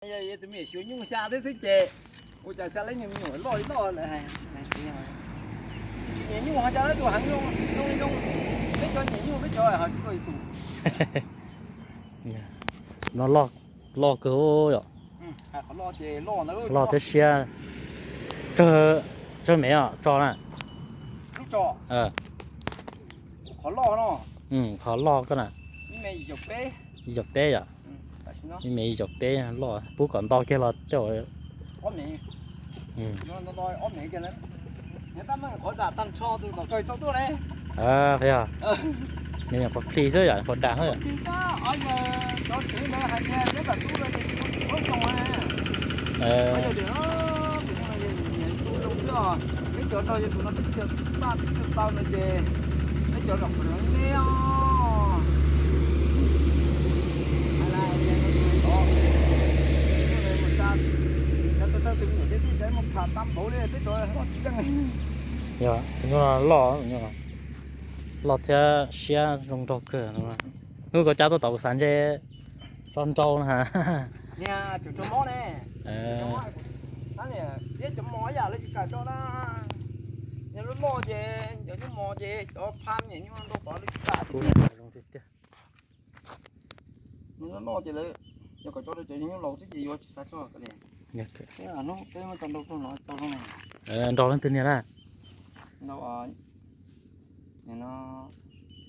Tus me nyuam xyuas nyuj xya thiab xwb ces ua cas xya leej niag me nyuam loj li loj lawm hais. Tsis nyiam nyuj ho cas lawv tus heev zoo zoo li zoo, peb cov nyiam nyuj peb cov ho tsis tau tus. No loj, loj kawg yom. Loj thiab siab. Tsawg, tsawg me os tso na? Qhov loj koj na. Yim caum peb yom. Yim caum peb loj, pub kom nto kiag los tej. Nws nyuam qhuav plis xwb yom, qhuav dam xwb. Yog, tus nyuj no loj, loj thiab siab zoo nraug kawg. Hnub koj cab tuaj tod kuv xav ntse tso nrau na. Loj ces cov nyuj mos ces cov phab nyuam nyuj ntau tod lawv tsis kam. Nws loj ces lawv yog kom cov cov nyuj laus xwb ces yuav tsis xav tso li. Hnub peb muab cov nrau rau no tau zoo. Nrau leej twg niag na?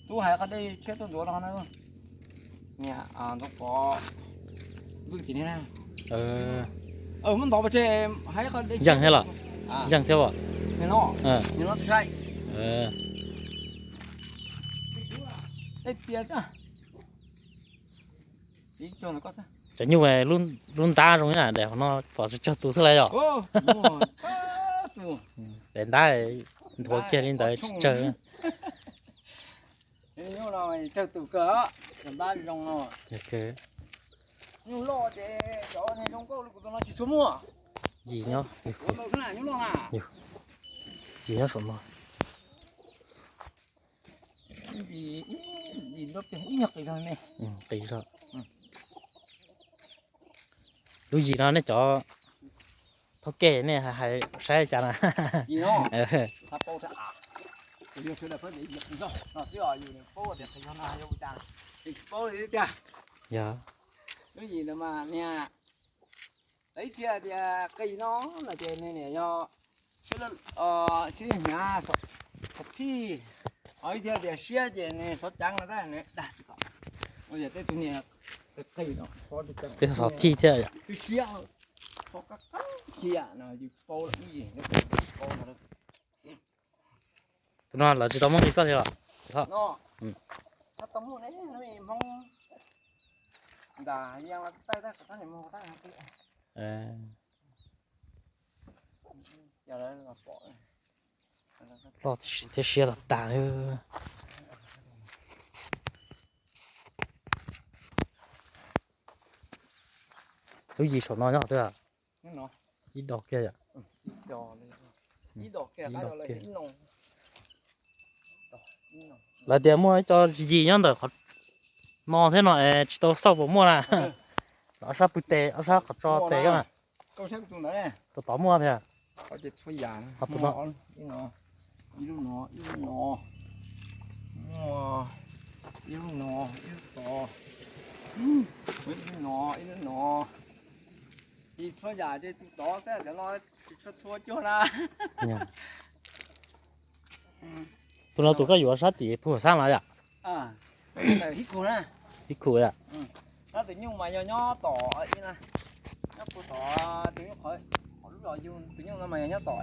Tub hais qhov dej tshiab tuaj ntxuav no na. Niag ntxoov pov vwj tim ni na. Muab ntov pov tseg hais qhov dej yeej thiab los? Yeej thiab os. Nim no, nim no tsis hais. Dej txias xwb. Cov nyuj lub ntab zoo na, daim hauv no pom tsawg tsawg tus xwb lawm yom. Daim ntab nthuav kiag li ntawd tsawg. Tsawg tus kawg, ntab zoo. Nyuj loj ces cov zoo nkauj li kuv tus no tsis tshua muaj. Yim nyob, yim nyob saum no. Ib nyuag qis zog me. Qis zog. Lub yim no nej cov thov ke nej hais saib cas na. Yog. Lub yim no mas niag, ib txhia tias qis no no ces nws niam yog sib hnyav xov phij, ib txhia tias siab ces nws xov ceev no tab nws dag xwb ko. Ua yog tej tus niag qis no, tej xov phij thiab yom. Twb siab, qhov qab qab khiam no yus paub lawm ib yim, paub no. Tus no lawv tsis tau muaj nqi koj li los? Tsis tau muaj ne, Hmoob ntas yeej los taij tab kom tab nim mus tab. Loj thiab siab los tas li. Lub yim saum no nyob twg? Ib do kiag yom. Lawv tias muaj ib co yim nyob ntawm qhov no thiab no es tsis tau xauj puas muaj na. Ob sab pw tes, ob sab qhov tso tes na. Tus tod muaj thiab. Tus no, ib lub no, ib lub no, ib lub no, ib lub tod, ib lub no, ib lub no. Tsis txhua yam ces tus tod xwb, cov no tsis txhua txhua cuag na. Tus no tus koj yuav sab tim puag xab los yom? Ib khu na. Ib khu yom. Tab tus nyuj mas yog nyob tom ib na, nyob puag tom tus nyuj qhov, lub zos yug tus nyuj no mas yog nyob tom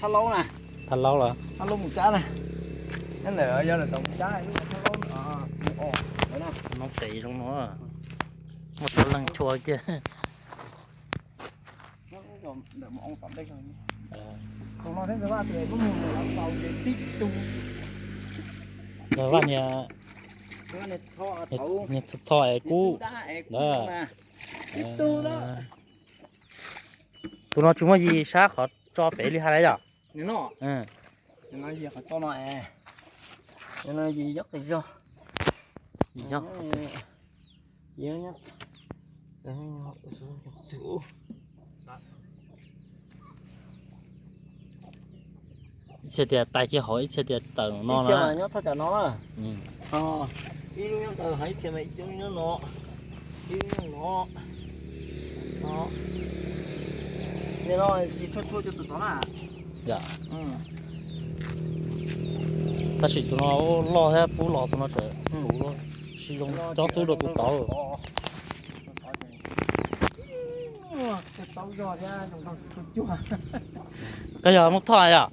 Thaj Laub na. Thaj Laub los? Thaj Laub Mus Cab na. Nyob ntawm yog lawm tom Mus Cab lub Thaj Laub os. Noob qes zoo no, muaj txhua leej tshua kiag. Tus no thiab Ntxawg Vaj tias lub mus mus los tau ces tib tug. Ntxawg Vaj niag, niag txho es kub. Tus no tsis muaj yim sab qhov tso pem li hais lawm yom? Yim qhov tso no es, yim qhov tso. Ib txhia tias tais kiag hauv, ib txhia tias tawm no na. Nyob thaj tsam no na. Ib lub nyob ntawd, ib txhia mas ib lub nyob no, ib lub nyob no. No, nim no tsis tshua tshua cov tus tod na. Tab sis tus no loj thiab pub los tus no tseem huv, tsis zoo cob xub rau tus tod. Koj yog Hmoob Thoj yom?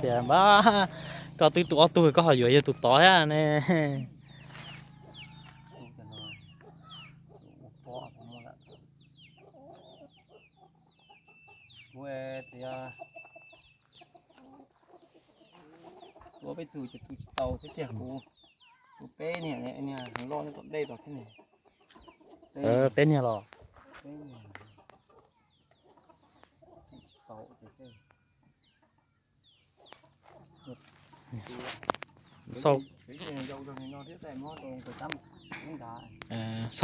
Tias npab, koj twb tus ob tug koj ho yuav yog tus tod thiab ne. Kuv tias tua peb tug ces tu tsis tau thiab tiag kuv. Tu peb niag, niag loj nyob tom ntej los thiab ne. Peb niag los. Xauj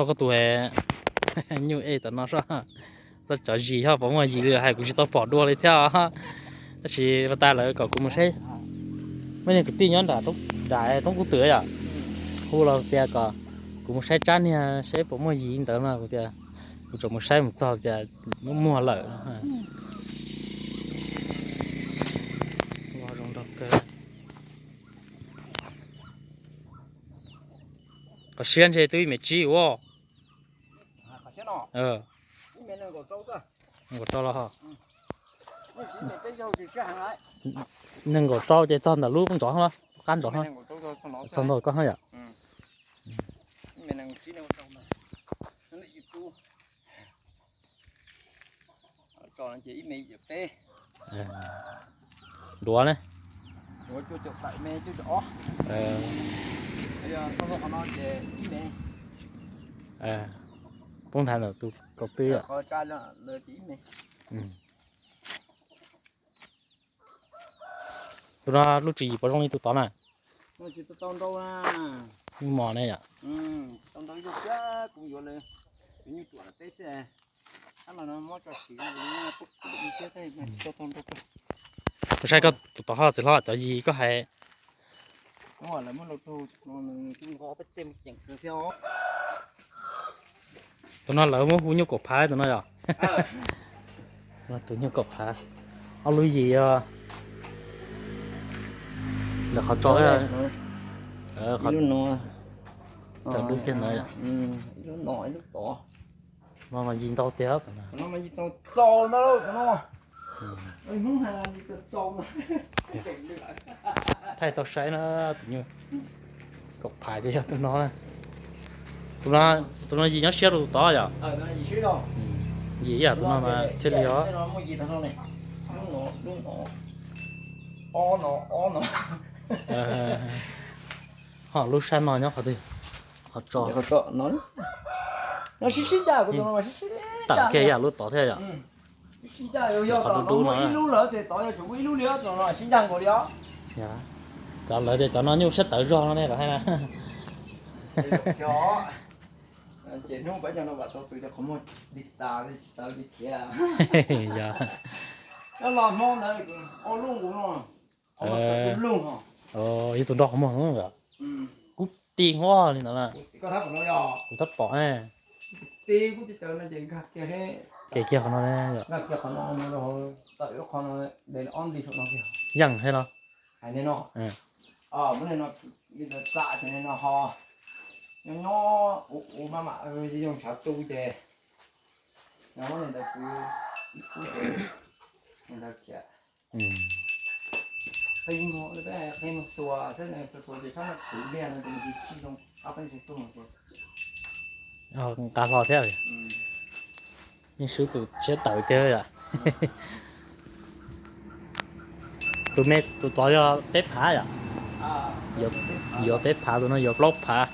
koj tus nyuj ej tom no soj, koj cov zis yog puas muaj yis li hais kuv tsis tau pom dua li thiab. Tab sis pas tas lawv kom kuv mus saib, muaj niag kwv tij nyob nram roob kub twm yom, hu los tias kom kuv mus saib tsab niag seb puas muaj yis ntawd no, kuv tias kuv tseem mus saib mus txog tias muaj muag lawm. Qhov siab ntshe twb ib mev tsib ua. Nees nkaum rau ces txog ntawm lub ntov, qab ntov, txog ntawm koj yom. Duav ne? Poob nthav ntawm tus kaum twb. Tus no lub tswv yim puas zoo li tus tod na? Mos ne yom. Kuv saib koj tus tod ho txiv hlob cov yis koj hais. Tus no lawv muab hu nyuj kaum phav tus no yom. Tus nyuj kaum phav, ob lub yim yog ntawm qhov tso, tawm dub kiag ntawd. No mas yim ntau tiag. Thaij tau saib na, tus nyuj kaum phav ces yog tus no. Tus no yim nyob siab rau tus tod yom. Yim yam tus no mas thiaj li os. Ho lub sab no nyob qhov twg? Qhov tso. Tawm kiag yam lub tod thiab yom. Sib ncaj, yog tom no muaj ib lub lawm ces tod yuav tsum muaj ib lub li os, tom no sib ncaj nkaus li os. Cov lawv tias cov no nyuj siab tawv zog no ne, lawv hais na. Ces hnub peb cov no vam txog tus cov qhov muag dig tas li tsis tawv li thiab. Yog los hmo ntawd ua luj nqus no, qhov muag xav ua luj no. Yog tus nrog qhov muag no, kub ti huab li ntawd na. Kuv tab pom ne. Kev kiag qhov no, kev kiag qhov no, tawm lub qhov no, ob nti saum no kiag. Yeej thiab no. Hais li no, muab li no, li ntawd txam ces li no ho nyob nyob ua maj mam yoog tshav tu ces muab li ntawd kwv ib kub ces li ntawd khiav. Qhib mus, qhib mus xuas, xuas xuas ces txhob txwv liaj no ces nws tsis zoo, ob peb ntsis tuaj ces nqa hlo thiab. Yeej swb tus siab tawv tiag yom. Tus me tus tod yog peb phav yom. Yuav peb phav, tus no yuav plaub phav.